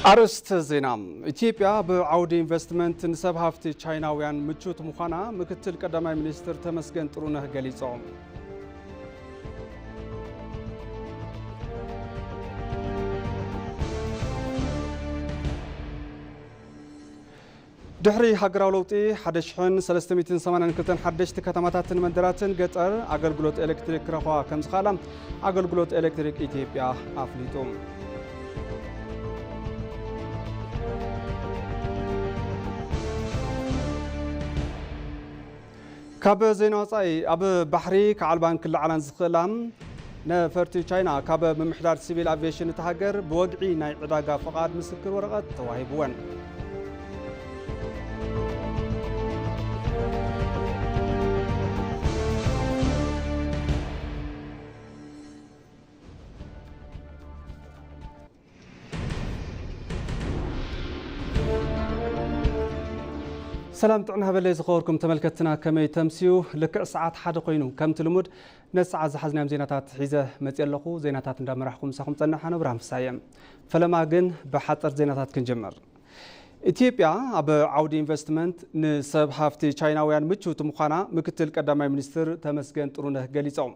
ኣርእስተ ዜና። ኢትዮጵያ ብዓውዲ ኢንቨስትመንት ንሰብ ሃፍቲ ቻይናውያን ምቹት ምዃና ምክትል ቀዳማይ ሚኒስትር ተመስገን ጥሩነህ ገሊጾም። ድሕሪ ሃገራዊ ለውጢ ሓደ ሽሕን ሰለስተ ሚእትን ሰማንያን ክልተን ሓደሽቲ ከተማታትን መንደራትን ገጠር ኣገልግሎት ኤሌክትሪክ ክረኽባ ከም ዝኽኣላ ኣገልግሎት ኤሌክትሪክ ኢትዮጵያ ኣፍሊጡ። ካብ ዜና ወጻኢ፣ ኣብ ባሕሪ ክዓልባን ክለዓላን ዝኽእላ ነፈርቲ ቻይና ካብ ምምሕዳር ሲቪል ኣቪዬሽን እታ ሃገር ብወግዒ ናይ ዕዳጋ ፍቓድ ምስክር ወረቐት ተዋሂብወን። ሰላም ጥዕና ሃበለይ ዝኸበርኩም ተመልከትትና፣ ከመይ ተምስዩ? ልክዕ ሰዓት ሓደ ኮይኑ ከምቲ ልሙድ ነቲ ሰዓት ዝሓዝናዮም ዜናታት ሒዘ መፅየ ኣለኹ። ዜናታት እንዳመራሕኩም ምሳኹም ፀንሕ ኣነ ብርሃን ፍሳየ። ፈለማ ግን ብሓፀር ዜናታት ክንጅምር። ኢትዮጵያ ኣብ ዓውዲ ኢንቨስትመንት ንሰብ ሃፍቲ ቻይናውያን ምችውቲ ምዃና ምክትል ቀዳማይ ሚኒስትር ተመስገን ጥሩነህ ገሊፆም።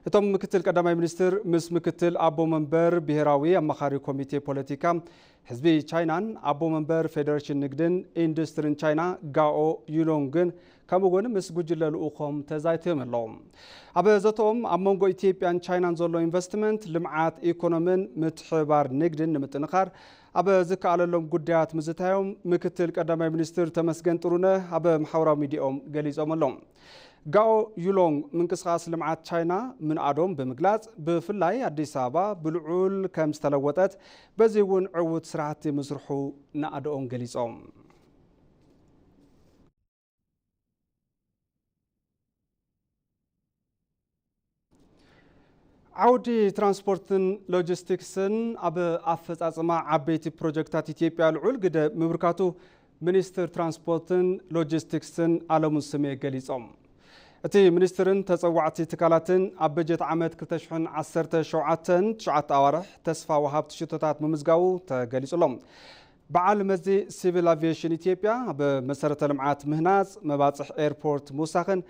እቶም ምክትል ቀዳማይ ሚኒስትር ምስ ምክትል ኣቦ መንበር ብሄራዊ ኣማኻሪ ኮሚቴ ፖለቲካ ህዝቢ ቻይናን ኣቦ መንበር ፌደሬሽን ንግድን ኢንዱስትሪን ቻይና ጋኦ ዩሎንግን ከምኡ እውን ምስ ጉጅለ ልኡኾም ተዛይቶም ኣለዉ። ኣብ ዘተኦም ኣብ መንጎ ኢትዮጵያን ቻይናን ዘሎ ኢንቨስትመንት፣ ልምዓት ኢኮኖምን ምትሕብባር ንግድን ንምጥንኻር ኣብ ዝከኣለሎም ጉዳያት ምዝታዮም ምክትል ቀዳማይ ሚኒስትር ተመስገን ጥሩነህ ኣብ ማሕበራዊ ሚዲያኦም ገሊጾም ኣለዉ። ጋኦ ዩሎንግ ምንቅስቓስ ልምዓት ቻይና ምንኣዶም ብምግላጽ፣ ብፍላይ ኣዲስ ኣበባ ብልዑል ከም ዝተለወጠት፣ በዚ እውን ዕዉት ስራሕቲ ምስርሑ ናእደኦም ገሊጾም። ዓውዲ ትራንስፖርትን ሎጂስቲክስን ኣብ ኣፈጻጽማ ዓበይቲ ፕሮጀክታት ኢትዮጵያ ልዑል ግደ ምብርካቱ ሚኒስትር ትራንስፖርትን ሎጂስቲክስን ኣለሙ ስሜ ገሊጾም። እቲ ሚኒስትርን ተጸዋዕቲ ትካላትን ኣብ በጀት ዓመት ክልተ ሽሕን ዓሰርተ ሸውዓተን ትሽዓተ ኣዋርሕ ተስፋ ወሃብቲ ሽቶታት ምምዝጋቡ ተገሊጹ ኣሎ። በዓል መዚ ሲቪል ኣቪዬሽን ኢትዮጵያ ኣብ መሰረተ ልምዓት ምህናጽ፣ መባጽሕ ኤርፖርት ምውሳኽን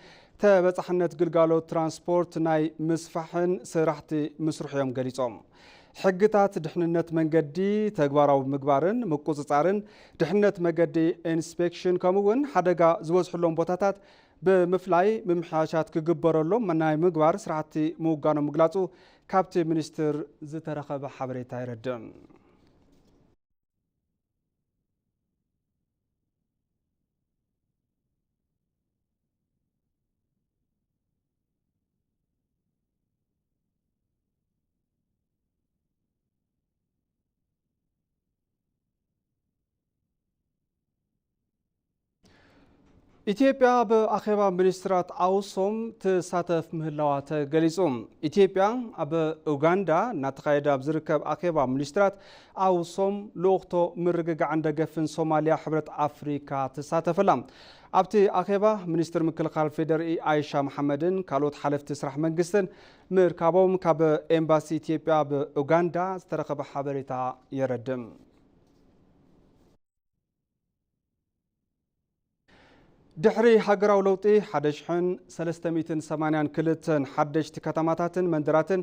ተበጻሕነት ግልጋሎት ትራንስፖርት ናይ ምስፋሕን ስራሕቲ ምስርሑ እዮም ገሊጾም። ሕግታት ድሕንነት መንገዲ ተግባራዊ ምግባርን ምቁጽጻርን፣ ድሕነት መገዲ ኢንስፔክሽን፣ ከምኡ እውን ሓደጋ ዝበዝሕሎም ቦታታት ብምፍላይ ምምሕያሻት ክግበረሎም ናይ ምግባር ስራሕቲ ምውጋኖም ምግላጹ ካብቲ ሚኒስትር ዝተረኸበ ሓበሬታ የረድእ። ኢትዮጵያ ኣብ ኣኼባ ሚኒስትራት ኣውሶም ትሳተፍ ምህላዋ ተገሊጹ። ኢትዮጵያ ኣብ ኡጋንዳ እናተኻየደ ኣብ ዝርከብ ኣኼባ ሚኒስትራት ኣውሶም ልኡኽቶ ምርግጋዕን ደገፍን ሶማልያ ሕብረት ኣፍሪካ ትሳተፈላ። ኣብቲ ኣኼባ ሚኒስትር ምክልኻል ፌዴሪኢ ኣይሻ መሓመድን ካልኦት ሓለፍቲ ስራሕ መንግስትን ምርካቦም ካብ ኤምባሲ ኢትዮጵያ ኣብ ኡጋንዳ ዝተረኸበ ሓበሬታ የረድእ። ድሕሪ ሃገራዊ ለውጢ ሓደ ሽሕን ሰለስተ ሚእትን ሰማንያን ክልተን ሓደሽቲ ከተማታትን መንደራትን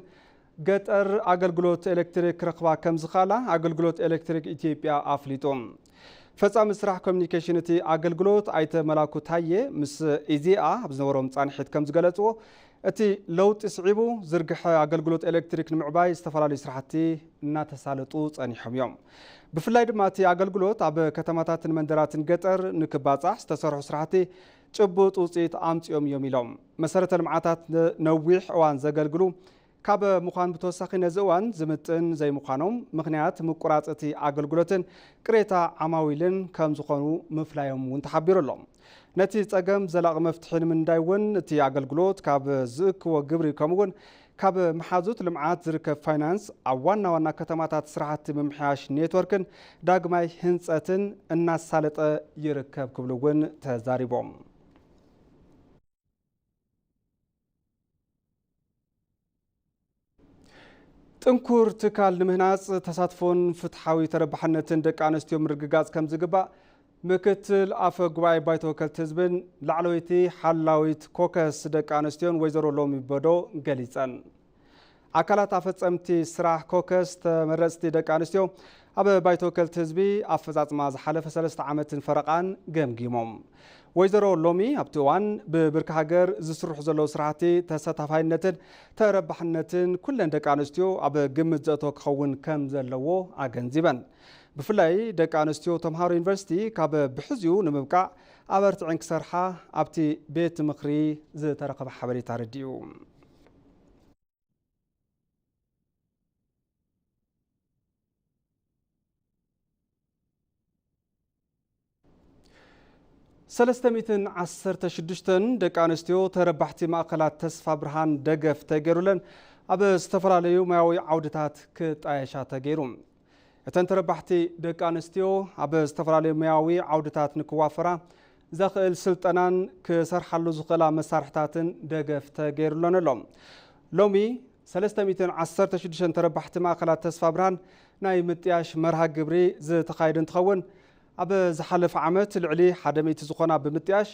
ገጠር ኣገልግሎት ኤሌክትሪክ ክረኽባ ከም ዝኽኣላ ኣገልግሎት ኤሌክትሪክ ኢትዮጵያ ኣፍሊጡ። ፈጻሚ ስራሕ ኮሚኒኬሽን እቲ ኣገልግሎት ኣይተ መላኩ ታየ ምስ ኢዜኣ ኣብ ዝነበሮም ጻንሒት ከም ዝገለጽዎ፣ እቲ ለውጢ ስዒቡ ዝርግሐ ኣገልግሎት ኤሌክትሪክ ንምዕባይ ዝተፈላለዩ ስራሕቲ እናተሳለጡ ጸኒሖም እዮም። ብፍላይ ድማ እቲ ኣገልግሎት ኣብ ከተማታትን መንደራትን ገጠር ንክባጻሕ ዝተሰርሑ ስራሕቲ ጭቡጥ ውጽኢት ኣምጺኦም እዮም ኢሎም። መሰረተ ልምዓታት ንነዊሕ እዋን ዘገልግሉ ካብ ምዃን ብተወሳኺ ነዚ እዋን ዝምጥን ዘይምዃኖም ምኽንያት ምቁራጽ እቲ ኣገልግሎትን ቅሬታ ዓማዊልን ከም ዝኾኑ ምፍላዮም እውን ተሓቢሩ ኣሎ። ነቲ ጸገም ዘላቒ መፍትሒ ንምንዳይ እውን እቲ ኣገልግሎት ካብ ዝእክቦ ግብሪ ከምኡ እውን ካብ መሓዙት ልምዓት ዝርከብ ፋይናንስ ኣብ ዋና ዋና ከተማታት ስራሕቲ ምምሕያሽ ኔትወርክን ዳግማይ ህንጸትን እናሳለጠ ይርከብ ክብሉ እውን ተዛሪቦም። ጥንኩር ትካል ንምህናጽ ተሳትፎን ፍትሓዊ ተረባሕነትን ደቂ ኣንስትዮ ምርግጋጽ ከም ዝግባእ ምክትል ኣፈ ጉባኤ ባይቶ ወከልቲ ህዝብን ላዕለወይቲ ሓላዊት ኮከስ ደቂ ኣንስትዮን ወይዘሮ ሎሚ በዶ ገሊጸን። ኣካላት ኣፈጸምቲ ስራሕ ኮከስ ተመረጽቲ ደቂ ኣንስትዮ ኣብ ባይቶ ወከልቲ ህዝቢ ኣፈጻጽማ ዝሓለፈ ሰለስተ ዓመትን ፈረቓን ገምጊሞም። ወይዘሮ ሎሚ ኣብቲ እዋን ብብርኪ ሃገር ዝስርሑ ዘለዉ ስራሕቲ ተሳታፋይነትን ተረባሕነትን ኩለን ደቂ ኣንስትዮ ኣብ ግምት ዘእቶ ክኸውን ከም ዘለዎ ኣገንዚበን። ብፍላይ ደቂ ኣንስትዮ ተምሃሮ ዩኒቨርሲቲ ካብ ብሕዚኡ ንምብቃዕ ኣበርቲዐን ክሰርሓ ኣብቲ ቤት ምኽሪ ዝተረኸበ ሓበሬታ ኣረዲኡ። ሰለስተ ሚእትን ዓሰርተ ሽዱሽተን ደቂ ኣንስትዮ ተረባሕቲ ማእኸላት ተስፋ ብርሃን ደገፍ ተገይሩለን ኣብ ዝተፈላለዩ ሙያዊ ዓውድታት ክጣየሻ ተገይሩ። እተን ተረባሕቲ ደቂ ኣንስትዮ ኣብ ዝተፈላለዩ ሙያዊ ዓውድታት ንክዋፈራ ዘኽእል ስልጠናን ክሰርሓሉ ዝኽእላ መሳርሕታትን ደገፍ ተገይሩለን ኣሎ። ሎሚ ሰለስተ ሚእትን ዓሰርተ ሽዱሽተ ተረባሕቲ ማእኸላት ተስፋ ብርሃን ናይ ምጥያሽ መርሃ ግብሪ ዝተኻየደ እንትኸውን፣ ኣብ ዝሓለፈ ዓመት ልዕሊ ሓደ ሚእቲ ዝኾና ብምጥያሽ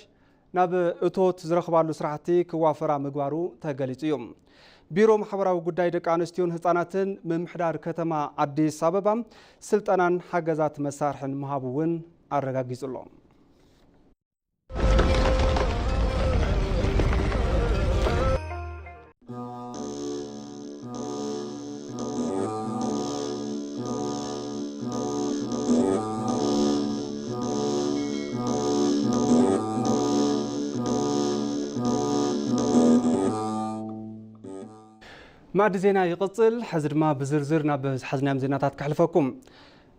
ናብ እቶት ዝረኽባሉ ስራሕቲ ክዋፈራ ምግባሩ ተገሊጹ እዩ። ቢሮ ማሕበራዊ ጉዳይ ደቂ ኣንስትዮን ህፃናትን ምምሕዳር ከተማ ኣዲስ ኣበባ ስልጠናን ሓገዛት መሳርሕን ምሃቡ እውን ኣረጋጊጹ ኣሎ። ማዕዲ ዜና ይቕጽል። ሕዚ ድማ ብዝርዝር ናብ ዝሓዝናዮም ዜናታት ከሕልፈኩም።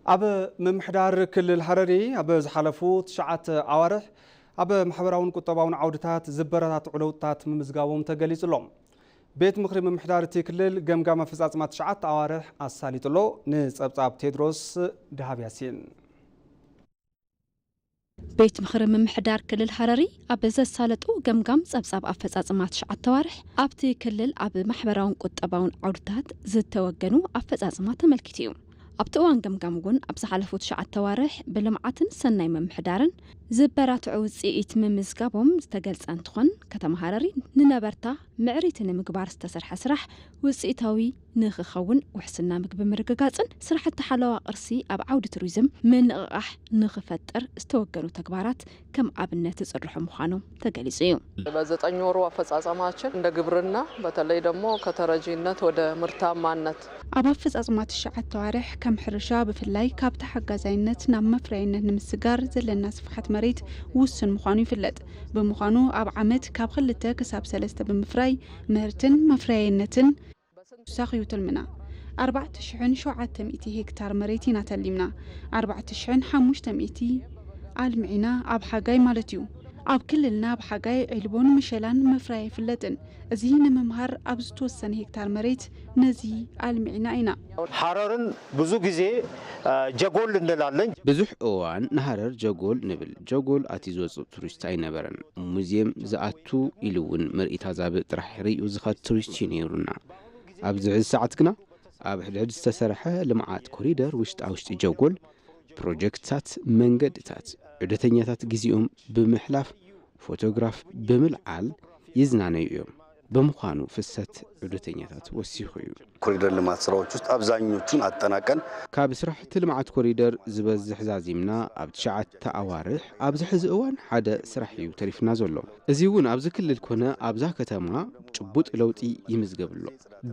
ኣብ ምምሕዳር ክልል ሃረሪ ኣብ ዝሓለፉ ትሽዓተ ኣዋርሕ ኣብ ማሕበራውን ቁጠባውን ዓውድታት ዝበረታትዑ ለውጥታት ምምዝጋቦም ተገሊጹ ኣሎ። ቤት ምኽሪ ምምሕዳር እቲ ክልል ገምጋም ኣፈጻጽማ ትሽዓተ ኣዋርሕ ኣሳሊጡ ኣሎ። ንጸብጻብ ቴድሮስ ደሃብ ያሲን። ቤት ምኽሪ ምምሕዳር ክልል ሃረሪ ኣብ ዘሳለጦ ገምጋም ጸብጻብ ኣፈጻጽማ ትሽዓተ ኣዋርሕ ኣብቲ ክልል ኣብ ማሕበራውን ቁጠባውን ዓውድታት ዝተወገኑ ኣፈጻጽማ ተመልኪቱ እዩ። ኣብቲ እዋን ገምጋም እውን ኣብ ዝሓለፉ ትሽዓተ ኣዋርሕ ብልምዓትን ሰናይ ምምሕዳርን ዝበራትዑ ውጽኢት ምምዝጋቦም ዝተገልጸ እንትኾን፣ ከተማ ሃረሪ ንነበርታ ምዕሪቲ ንምግባር ዝተሰርሐ ስራሕ ውጽኢታዊ ንኽኸውን ውሕስና ምግቢ ምርግጋጽን ስራሕቲ ሓለዋ ቅርሲ ኣብ ዓውዲ ቱሪዝም ምንቕቓሕ ንኽፈጥር ዝተወገኑ ተግባራት ከም ኣብነት ዝጽርሑ ምዃኖም ተገሊጹ እዩ። በዘጠኝ ወሩ አፈጻጸማችን እንደ ግብርና በተለይ ደግሞ ከተረጂነት ወደ ምርታማነት ኣብ ኣፈጻጽማ ትሽዓተ ኣዋርሕ ከም ሕርሻ ብፍላይ ካብ ተሓጋዛይነት ናብ መፍረያይነት ንምስጋር ዘለና ስፍሓት መሬት ውሱን ምዃኑ ይፍለጥ። ብምዃኑ ኣብ ዓመት ካብ ክልተ ክሳብ ሰለስተ ብምፍራይ ምህርትን መፍረያይነትን ንሳኽዩ ትልምና። ኣርባዕተ ሽሕን ሸውዓተ ሚእቲ ሄክታር መሬት ኢና ተሊምና። ኣርባዕተ ሽሕን ሓሙሽተ ሚእቲ ኣልሚዕና ኣብ ሓጋይ ማለት እዩ። ኣብ ክልልና ኣብ ሓጋይ ዒልቦን ምሸላን ምፍራይ ኣይፍለጥን። እዚ ንምምሃር ኣብ ዝተወሰነ ሄክታር መሬት ነዚ ኣልሚዕና ኢና። ሐረርን ብዙ ጊዜ ጀጎል እንላለን። ብዙሕ እዋን ንሃረር ጀጎል ንብል። ጀጎል ኣትዩ ዝወጽእ ቱሪስት ኣይነበረን። ሙዚየም ዝኣቱ ኢሉ እውን ምርኢት ኣዛብእ ጥራሕ ርእዩ ዝኸድ ቱሪስት እዩ ነይሩና። ኣብዚ ሕዚ ሰዓት ግና ኣብ ሕድሕድ ዝተሰርሐ ልምዓት ኮሪደር ውሽጣ ውሽጢ ጀጎል ፕሮጀክትታት መንገድታት ዑደተኛታት ግዜኦም ብምሕላፍ ፎቶግራፍ ብምልዓል ይዝናነዩ እዮም። ብምዃኑ ፍሰት ዑደተኛታት ወሲኹ እዩ። ኮሪደር ልማት ስራዎች ውስጥ አብዛኞቹን አጠናቀን ካብ ስራሕቲ ልምዓት ኮሪደር ዝበዝሕ ዛዚምና ኣብ ትሽዓተ ኣዋርሕ ኣብዚ ሕዚ እዋን ሓደ ስራሕ እዩ ተሪፍና ዘሎ። እዚ እውን ኣብዚ ክልል ኮነ ኣብዛ ከተማ ጭቡጥ ለውጢ ይምዝገብ ኣሎ።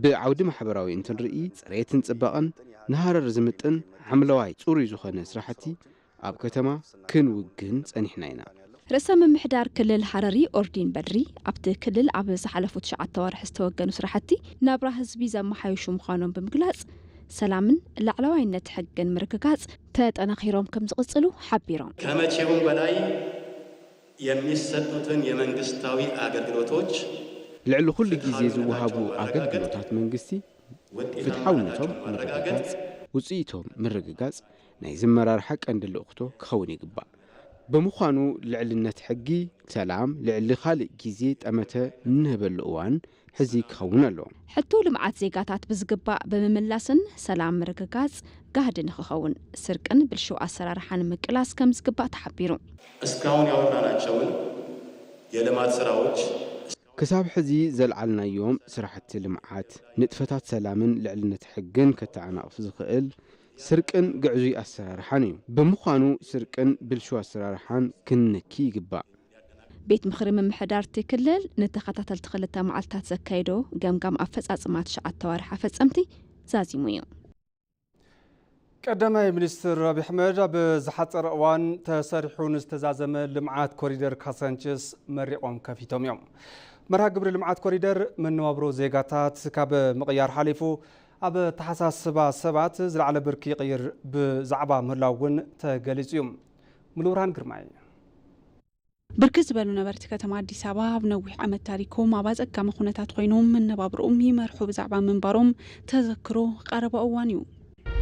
ብዓውዲ ማሕበራዊ እንትንርኢ ጽሬትን ጽባቐን ንሃረር ዝምጥን ሓምለዋይ ጽሩይ ዝኾነ ስራሕቲ ኣብ ከተማ ክንውግን ጸኒሕና ኢና። ርእሰ ምምሕዳር ክልል ሃረሪ ኦርዲን በድሪ ኣብቲ ክልል ኣብ ዝሓለፉ ትሽዓተ ኣዋርሕ ዝተወገኑ ስራሕቲ ናብራ ህዝቢ ዘመሓይሹ ምዃኖም ብምግላጽ፣ ሰላምን ላዕለዋይነት ሕግን ምርግጋጽ ተጠናኺሮም ከም ዝቕጽሉ ሓቢሮም። ከመቼውም በላይ የሚሰጡትን የመንግስታዊ አገልግሎቶች ልዕሊ ኩሉ ግዜ ዝወሃቡ ኣገልግሎታት መንግስቲ ፍትሓውነቶም ምርግጋጽ፣ ውጽኢቶም ምርግጋጽ ናይ ዝመራርሓ ቀንዲ ልእኽቶ ክኸውን ይግባእ። ብምዃኑ ልዕልነት ሕጊ፣ ሰላም ልዕሊ ካልእ ግዜ ጠመተ እንህበሉ እዋን እዚ ክኸውን ኣለዎ። ሕቶ ልምዓት ዜጋታት ብዝግባእ ብምምላስን ሰላም ምርግጋፅ ጋህዲ ንክኸውን ስርቅን ብልሽው ኣሰራርሓን ምቅላስ ከም ዝግባእ ተሓቢሩ። እስካሁን ያወራናቸውን የልማት ስራዎች ክሳብ ሕዚ ዘልዓልናዮም ስራሕቲ ልምዓት፣ ንጥፈታት ሰላምን ልዕልነት ሕግን ከተዓናቕፍ ዝኽእል ስርቅን ግዕዙይ ኣሰራርሓን እዩ። ብምዃኑ ስርቅን ብልሽው ኣሰራርሓን ክንንኪ ይግባእ። ቤት ምኽሪ ምምሕዳር እቲ ክልል ንተኸታተልቲ ክልተ መዓልታት ዘካየዶ ገምጋም ኣፈፃፅማ ትሽዓተ ኣዋርሕ ኣፈፀምቲ ዛዚሙ እዩ። ቀዳማይ ሚኒስትር ኣብይ ኣሕመድ ኣብ ዝሓፀረ እዋን ተሰሪሑ ንዝተዛዘመ ልምዓት ኮሪደር ካሳንችስ መሪቖም ከፊቶም እዮም። መርሃ ግብሪ ልምዓት ኮሪደር መነባብሮ ዜጋታት ካብ ምቕያር ሓሊፉ ኣብ ኣተሓሳስባ ሰባት ዝለዓለ ብርኪ ይቕይር ብዛዕባ ምህላው እውን ተገሊፁ እዩ። ሙሉብርሃን ግርማይ። ብርክት ዝበሉ ነበርቲ ከተማ ኣዲስ ኣበባ ኣብ ነዊሕ ዓመት ታሪኮም ኣብ ኣፀጋሚ ኩነታት ኮይኖም መነባብርኦም ይመርሑ ብዛዕባ ምንባሮም ተዘክሮ ቀረባ እዋን እዩ።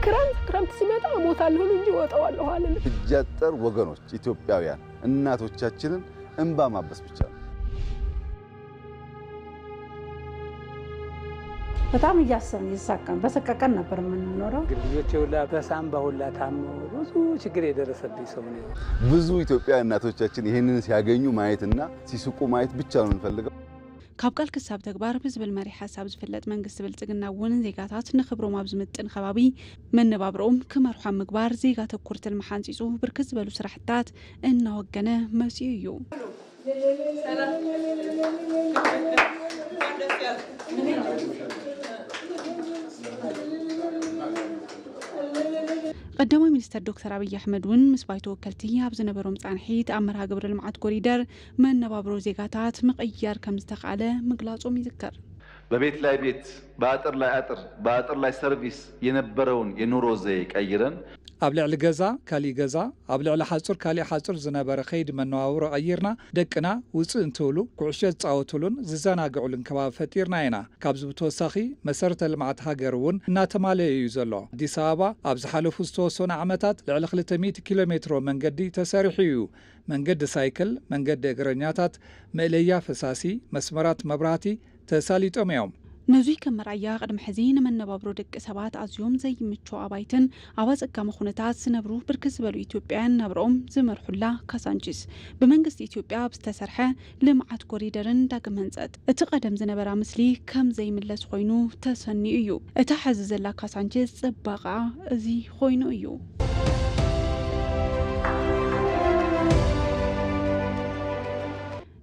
ክረምት ክረምት ሲመጣ እሞታለሁ እንጂ እወጣዋለሁ አልልም። እጃጠር ወገኖች ኢትዮጵያውያን እናቶቻችንን እንባ ማበስ ብቻ ነው። በጣም እያሰብን እየተሳቀን በሰቀቀን ነበር የምንኖረው። ልጆቼ ሁላ በሳምባ ሁላ ታሞ ብዙ ችግር የደረሰብኝ ሰው ነው። ብዙ ኢትዮጵያ እናቶቻችን ይህንን ሲያገኙ ማየትና ሲስቁ ማየት ብቻ ነው የምንፈልገው። ካብ ቃል ክሳብ ተግባር ብዝብል መሪሕ ሓሳብ ዝፍለጥ መንግስቲ ብልፅግና እውን ዜጋታት ንክብሮም ኣብ ዝምጥን ከባቢ መነባብርኦም ክመርሑ ኣብ ምግባር ዜጋ ተኮር ትልሚ ሓንፂፁ ብርክት ዝበሉ ስራሕትታት እናወገነ መፂኡ እዩ። ቀዳማይ ሚኒስተር ዶክተር ኣብይ ኣሕመድ እውን ምስ ባይቶ ወከልቲ ኣብ ዝነበሮም ፃንሒት ኣብ መርሃ ግብሪ ልምዓት ኮሪደር መነባብሮ ዜጋታት ምቕያር ከም ዝተኻእለ ምግላፆም ይዝከር። በቤት ላይ ቤት፣ በአጥር ላይ አጥር፣ በአጥር ላይ ሰርቪስ የነበረውን የኑሮ ዘዬ ቀይረን ኣብ ልዕሊ ገዛ ካሊእ ገዛ፣ ኣብ ልዕሊ ሓፁር ካሊእ ሓፁር ዝነበረ ከይዲ መነባብሮ ቀይርና ደቅና ውፅእ እንትብሉ ኩዕሾ ዝፃወትሉን ዝዘናግዕሉን ከባቢ ፈጢርና ኢና። ካብዚ ብተወሳኺ መሰረተ ልምዓት ሃገር እውን እናተማለየ እዩ ዘሎ። ኣዲስ ኣበባ ኣብ ዝሓለፉ ዝተወሰኑ ዓመታት ልዕሊ ክልተ ሚእቲ ኪሎ ሜትሮ መንገዲ ተሰሪሑ እዩ። መንገዲ ሳይክል፣ መንገዲ እግረኛታት፣ መእለያ ፈሳሲ፣ መስመራት መብራህቲ ተሳሊጦም እዮም። ነዙይ ከም መርኣያ ቅድሚ ሕዚ ንመነባብሮ ደቂ ሰባት ኣዝዮም ዘይምቹ ኣባይትን ኣብ ኣፀጋሚ ኩነታት ዝነብሩ ብርክት ዝበሉ ኢትዮጵያውያን ናብርኦም ዝመርሑላ ካሳንቺስ ብመንግስቲ ኢትዮጵያ ብዝተሰርሐ ልምዓት ኮሪደርን ዳግም ህንፀት እቲ ቀደም ዝነበራ ምስሊ ከም ዘይምለስ ኮይኑ ተሰኒኡ እዩ። እታ ሕዚ ዘላ ካሳንቺስ ፅባቐኣ እዚ ኮይኑ እዩ።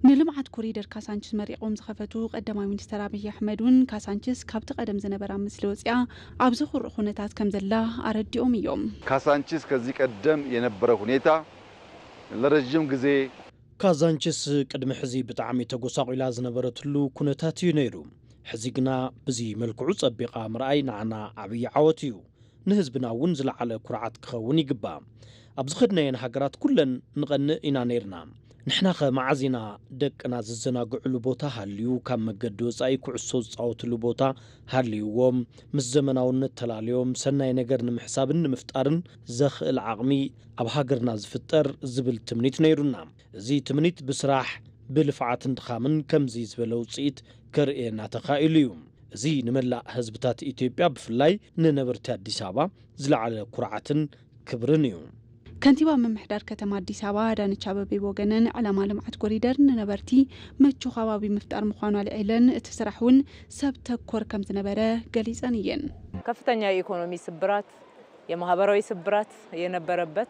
ንልምዓት ኮሪደር ካሳንችስ መሪቖም ዝኸፈቱ ቀዳማይ ሚኒስተር ኣብይ ኣሕመድ እውን ካሳንችስ ካብቲ ቀደም ዝነበራ ምስሊ ወፂኣ ኣብ ዘኹርዕ ኩነታት ከም ዘላ ኣረዲኦም እዮም። ካሳንቺስ ከዚህ ቀደም የነበረ ሁኔታ ለረዥም ጊዜ ካዛንችስ ቅድሚ ሕዚ ብጣዕሚ ተጎሳቒላ ዝነበረትሉ ኩነታት እዩ ነይሩ። ሕዚ ግና ብዚ መልክዑ ጸቢቓ ምርኣይ ንዓና ዓብዪ ዓወት እዩ። ንህዝብና እውን ዝለዓለ ኩርዓት ክኸውን ይግባእ። ኣብ ዝኸድናየን ሃገራት ኩለን ንቐንእ ኢና ነይርና። ንሕናኸ መዓዝ ኢና ደቅና ዝዘናግዕሉ ቦታ ሃልዩ ካብ መገዲ ወጻኢ ኩዕሶ ዝጻወትሉ ቦታ ሃልይዎም ምስ ዘመናውነት ተላልዮም ሰናይ ነገር ንምሕሳብን ንምፍጣርን ዘኽእል ዓቕሚ ኣብ ሃገርና ዝፍጠር ዝብል ትምኒት ነይሩና። እዚ ትምኒት ብስራሕ ብልፍዓትን ድኻምን ከምዚ ዝበለ ውጽኢት ከርእየና ተኻኢሉ እዩ። እዚ ንመላእ ህዝብታት ኢትዮጵያ ብፍላይ ንነበርቲ ኣዲስ ኣበባ ዝለዓለ ኩርዓትን ክብርን እዩ። ከንቲባ ምምሕዳር ከተማ ኣዲስ ኣበባ ኣዳነች ኣበቤ ብወገነን ዕላማ ልምዓት ኮሪደር ንነበርቲ ምቹ ከባቢ ምፍጣር ምዃኑ ኣልዒለን እቲ ስራሕ እውን ሰብ ተኮር ከም ዝነበረ ገሊፀን እየን። ከፍተኛ የኢኮኖሚ ስብራት፣ የማህበራዊ ስብራት የነበረበት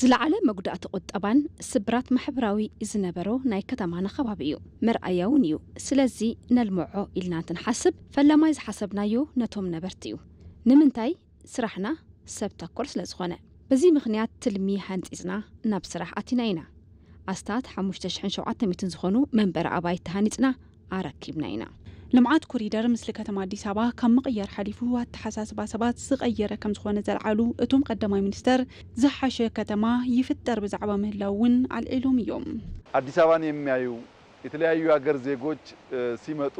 ዝለዓለ መጉዳእቲ ቁጠባን ስብራት ማሕበራዊ ዝነበሮ ናይ ከተማና ከባቢ እዩ። መርኣያ እውን እዩ። ስለዚ ነልምዖ ኢልና እንትንሓስብ ፈላማይ ዝሓሰብናዮ ነቶም ነበርቲ እዩ። ንምንታይ? ስራሕና ሰብ ተኮር ስለዝኾነ። በዚ ምኽንያት ትልሚ ሃንፂፅና ናብ ስራሕ ኣቲና ኢና። ኣስታት ሓሙሽተ ሽሕን ሸውዓተ ሚእትን ዝኾኑ መንበሪ ኣባይቲ ሃኒፅና ኣረኪብና ኢና። ልምዓት ኮሪደር ምስሊ ከተማ ኣዲስ ኣበባ ካብ ምቕያር ሓሊፉ ኣተሓሳስባ ሰባት ዝቐየረ ከም ዝኾነ ዘልዓሉ እቶም ቀዳማይ ሚኒስተር ዝሓሸ ከተማ ይፍጠር ብዛዕባ ምህላው እውን ኣልዒሎም እዮም። አዲስ አበባን የሚያዩ የተለያዩ ሀገር ዜጎች ሲመጡ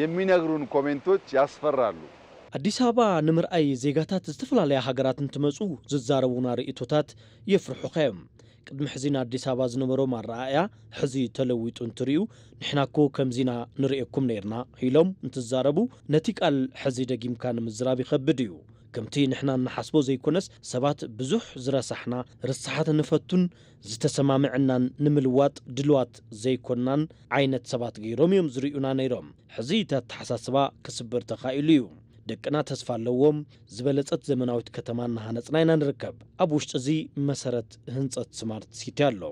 የሚነግሩን ኮሜንቶች ያስፈራሉ። ኣዲስ ኣበባ ንምርኣይ ዜጋታት ዝተፈላለያ ሃገራት እንትመፁ ዝዛረቡና ርእቶታት የፍርሑኻ እዮም። ቅድሚ ሕዚ ንኣዲስ ኣበባ ዝነበሮም ኣረኣእያ ሕዚ ተለዊጡ እንትርእዩ፣ ንሕና እኮ ከምዚ ኢና ንርእየኩም ነይርና ኢሎም እንትዛረቡ፣ ነቲ ቃል ሕዚ ደጊምካ ንምዝራብ ይኸብድ እዩ። ከምቲ ንሕና እንሓስቦ ዘይኮነስ፣ ሰባት ብዙሕ ዝረሳሕና፣ ርሳሓት ንፈቱን ዝተሰማምዐናን ንምልዋጥ ድልዋት ዘይኮናን ዓይነት ሰባት ገይሮም እዮም ዝርእዩና ነይሮም። ሕዚ እቲ ኣተሓሳስባ ክስበር ተኻኢሉ እዩ። ደቅና ተስፋ ኣለዎም። ዝበለጸት ዘመናዊት ከተማ እናሃነጽና ኢና ንርከብ። ኣብ ውሽጢ እዚ መሰረት ህንጸት ስማርት ሲቲ ኣሎ።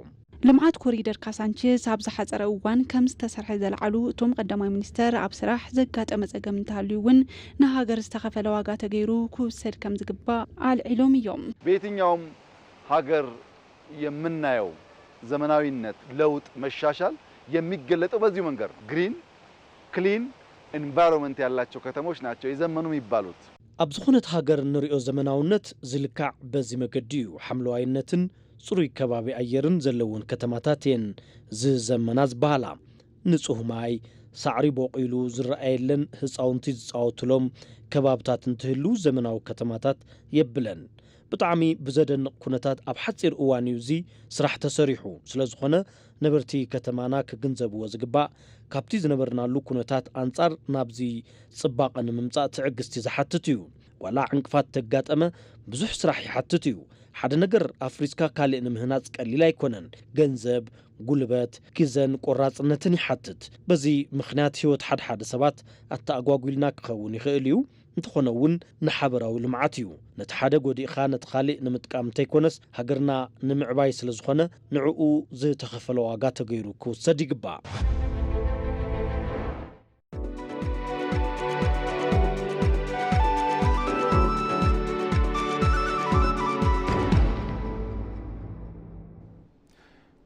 ልምዓት ኮሪደር ካሳንችስ ኣብ ዝሓጸረ እዋን ከም ዝተሰርሐ ዘልዓሉ እቶም ቀዳማይ ሚኒስተር፣ ኣብ ስራሕ ዘጋጠመ ጸገም እንተሃልዩ እውን ንሃገር ዝተኸፈለ ዋጋ ተገይሩ ክውሰድ ከም ዝግባእ ኣልዒሎም እዮም። በየትኛውም ሀገር የምናየው ዘመናዊነት፣ ለውጥ፣ መሻሻል የሚገለጠው በዚሁ መንገድ ነው። ግሪን ክሊን ኢንቫይሮንመንት ያላቸው ከተሞች ናቸው የዘመኑ የሚባሉት። ኣብ ዝኾነት ሃገር እንሪኦ ዘመናውነት ዝልካዕ በዚ መገዲ እዩ። ሓምለዋይነትን ጽሩይ ከባቢ ኣየርን ዘለወን ከተማታት እየን ዝዘመና ዝበሃላ። ንጹህ ማይ፣ ሳዕሪ ቦቒሉ ዝረኣየለን ህጻውንቲ ዝጻወቱሎም ከባብታት እንትህልዉ ዘመናዊ ከተማታት የብለን። ብጣዕሚ ብዘደንቕ ኩነታት ኣብ ሓጺር እዋን እዩ እዚ ስራሕ ተሰሪሑ። ስለዝኾነ ነበርቲ ከተማና ክግንዘብዎ ዝግባእ፣ ካብቲ ዝነበርናሉ ኩነታት ኣንጻር ናብዚ ጽባቐ ንምምጻእ ትዕግስቲ ዝሓትት እዩ። ዋላ ዕንቅፋት ተጋጠመ ብዙሕ ስራሕ ይሓትት እዩ። ሓደ ነገር ኣፍሪስካ ካሊእ ንምህናጽ ቀሊል ኣይኮነን። ገንዘብ፣ ጉልበት፣ ግዘን ቆራጽነትን ይሓትት። በዚ ምኽንያት ህይወት ሓድሓደ ሰባት ኣተኣጓጒልና ክኸውን ይኽእል እዩ። እንተኾነ እውን ንሓበራዊ ልምዓት እዩ። ነቲ ሓደ ጎዲእኻ ነቲ ካሊእ ንምጥቃም እንተይኮነስ ሃገርና ንምዕባይ ስለዝኾነ ንዕኡ ዝተኸፈለ ዋጋ ተገይሩ ክውሰድ ይግባእ።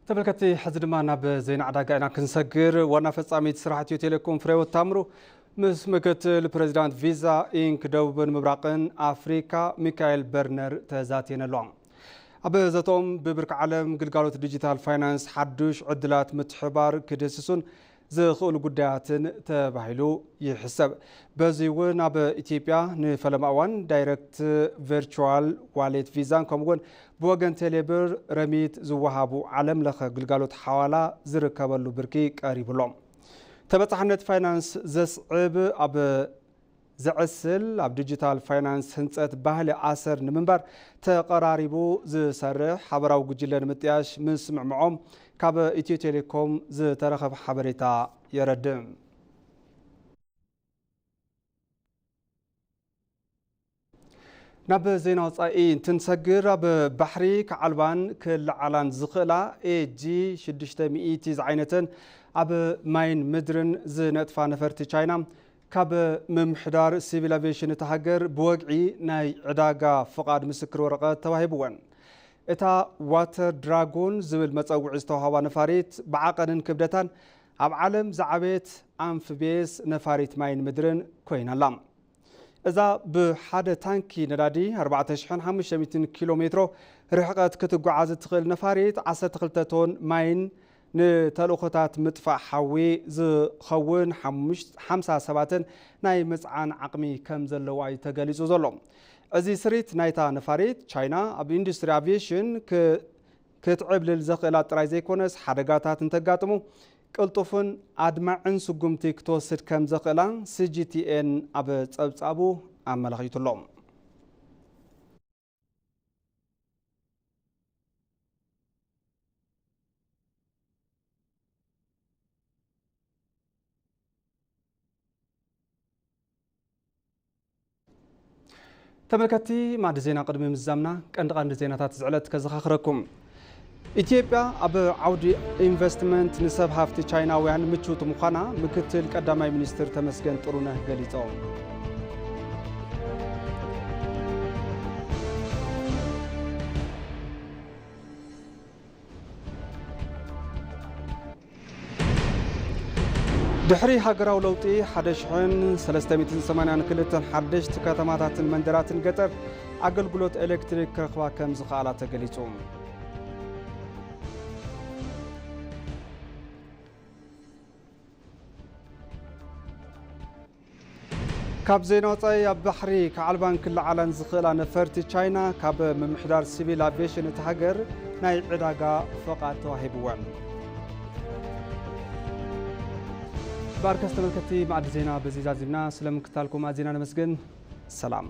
ተመልከትቲ፣ ሕዚ ድማ ናብ ዜና ዕዳጋ ኢና ክንሰግር። ዋና ፈጻሚት ስራሕ ኢትዮ ቴሌኮም ፍሬህይወት ታምሩ ምስ ምክትል ፕሬዚዳንት ቪዛ ኢንክ ደቡብን ምብራቕን ኣፍሪካ ሚካኤል በርነር ተዛትየን ኣለዋ። ኣብ ዘተኦም ብብርኪ ዓለም ግልጋሎት ዲጂታል ፋይናንስ ሓዱሽ ዕድላት ምትሕባር ክድህስሱን ዝኽእሉ ጉዳያትን ተባሂሉ ይሕሰብ። በዚ እውን ኣብ ኢትዮጵያ ንፈለማ እዋን ዳይረክት ቨርቹዋል ዋሌት ቪዛን ከምኡውን ብወገን ቴሌብር ረሚት ዝወሃቡ ዓለም ለኸ ግልጋሎት ሓዋላ ዝርከበሉ ብርኪ ቀሪቡ ኣሎ። ተበፃሕነት ፋይናንስ ዘስዕብ ኣብ ዘዕስል ኣብ ዲጂታል ፋይናንስ ህንፀት ባህሊ ኣሰር ንምንባር ተቐራሪቡ ዝሰርሕ ሓበራዊ ጉጅለ ንምጥያሽ ምስምዕምዖም ካብ ኢትዮ ቴሌኮም ዝተረኸበ ሓበሬታ የረድእ። ናብ ዜና ወፃኢ እንትንሰግር፣ ኣብ ባሕሪ ክዓልባን ክለዓላን ዝኽእላ ኤጂ ሽዱሽተ ሚእቲ ዝዓይነተን ኣብ ማይን ምድርን ዝነጥፋ ነፈርቲ ቻይና ካብ ምምሕዳር ሲቪል ኣቪየሽን እታ ሃገር ብወግዒ ናይ ዕዳጋ ፍቓድ ምስክር ወረቐት ተዋሂብወን። እታ ዋተር ድራጎን ዝብል መጸውዒ ዝተዋህባ ነፋሪት ብዓቐንን ክብደታን ኣብ ዓለም ዝዓበየት ኣምፍቤስ ነፋሪት ማይን ምድርን ኮይና ኣላ። እዛ ብሓደ ታንኪ ነዳዲ ኣርባዕተ ሽሕን ሓሙሽተ ሚእትን ኪሎ ሜትሮ ርሕቐት ክትጓዓዝ እትኽእል ነፋሪት ዓሰርተ ክልተ ቶን ማይን ንተልእኾታት ምጥፋእ ሓዊ ዝኸውን ሓሙሽ- ሓምሳ ሰባትን ናይ ምጽዓን ዓቕሚ ከም ዘለዋ እዩ ተገሊጹ ዘሎ። እዚ ስሪት ናይታ ነፋሪት ቻይና ኣብ ኢንዱስትሪ ኣቪየሽን ክ- ክትዕብልል ዘኽእላ ጥራይ ዘይኮነስ ሓደጋታት እንተጋጥሙ ቅልጡፍን ኣድማዕን ስጉምቲ ክትወስድ ከም ዘኽእላ ሲጂቲኤን ኣብ ጸብጻቡ ኣመላኺቱ ኣሎ። ተመልከትቲ ማዕዲ ዜና ቅድሚ ምዝዛምና ቀንዲ ቀንዲ ዜናታት እዚ ዕለት ከዘኻኽረኩም። ኢትዮጵያ ኣብ ዓውዲ ኢንቨስትመንት ንሰብ ሃፍቲ ቻይናውያን ምችውቲ ምዃና ምክትል ቀዳማይ ሚኒስትር ተመስገን ጥሩነህ ገሊጾም። ድሕሪ ሃገራዊ ለውጢ ሓደ ሽሕን ሰለስተ ሚእትን ሰማንያን ክልተን ሓደሽቲ ከተማታትን መንደራትን ገጠር ኣገልግሎት ኤሌክትሪክ ክረኽባ ከም ዝኸኣላ ተገሊጹ። ካብ ዜና ወጻኢ፣ ኣብ ባሕሪ ክዓልባን ክለዓላን ዝኽእላ ነፈርቲ ቻይና ካብ ምምሕዳር ሲቪል ኣቪዬሽን እታ ሃገር ናይ ዕዳጋ ፈቓድ ተዋሂብወን። ባርከስ ተመልከቲ፣ ማዕዲ ዜና በዚ ዛዚምና። ስለምክታልኩም ኣዚና ነመስግን። ሰላም።